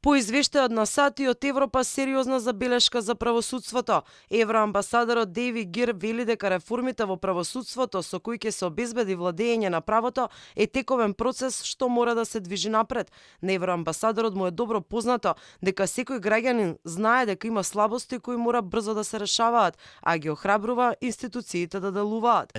По извештајот на САД и од Европа сериозна забелешка за правосудството. Евроамбасадорот Дейви Гир вели дека реформите во правосудството со кои ќе се обезбеди владење на правото е тековен процес што мора да се движи напред. На евроамбасадорот му е добро познато дека секој граѓанин знае дека има слабости кои мора брзо да се решаваат, а ги охрабрува институциите да делуваат.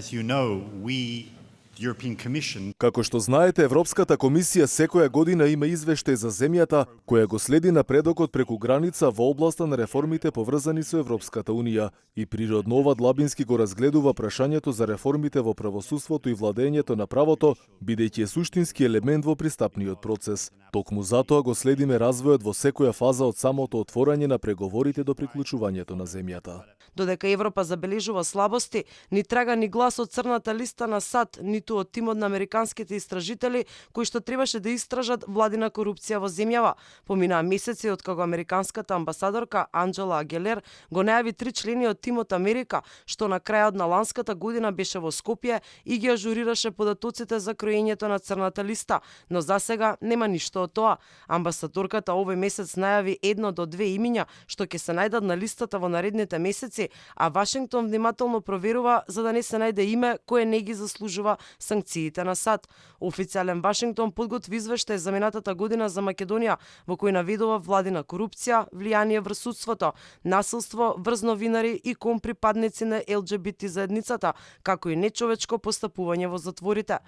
Како што знаете, Европската комисија секоја година има извештај за земјата која го следи напредокот преку граница во областа на реформите поврзани со Европската унија и природно ова длабински го разгледува прашањето за реформите во правосудството и владењето на правото, бидејќи е суштински елемент во пристапниот процес. Токму затоа го следиме развојот во секоја фаза од самото отворање на преговорите до приклучувањето на земјата. Додека Европа забележува слабости, ни трага ни глас од црната листа на САД, ниту од тимот на американските истражители кои што требаше да истражат владина корупција во земјава. Поминаа месеци од кога американската амбасадорка Анџела Агелер го најави 3 члени од тимот Америка, што на крајот на ланската година беше во Скопје и ги ажурираше податоците за кроењето на црната листа, но засега нема ништо од тоа. Амбасадорката овој месец најави 1 до 2 имиња што ќе се најдат на листата во наредните месеци, а Вашингтон внимателно проверува за да не се најде име кое не ги заслужува санкциите на САД. Официјален Вашингтон подготви извештај за минатата година за Македонија, во кој наведува владина корупција, влијание врз судството, насилство врз новинари и кон припадници на ЛГБТ заедницата, како и нечовечко постапување во затворите.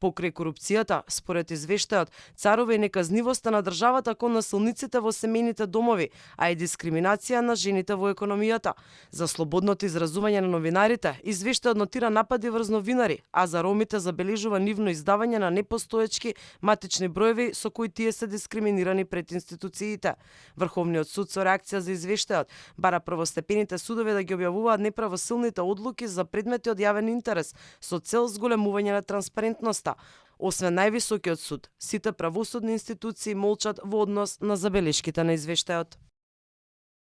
Покрај корупцијата, според извештајот, царува и неказнивоста на државата кон насилниците во семејните домови, а и дискриминација на жените во економијата. За слободното изразување на новинарите, извештајот нотира напади врз новинари, а за ромите забележува нивно издавање на непостоечки матични броеви со кои тие се дискриминирани пред институциите. Врховниот суд со реакција за извештајот бара првостепените судови да ги објавуваат неправосилните одлуки за предмети од јавен интерес со цел зголемување на транспарентноста. Освен највисокиот суд, сите правосудни институции молчат во однос на забелешките на извештајот.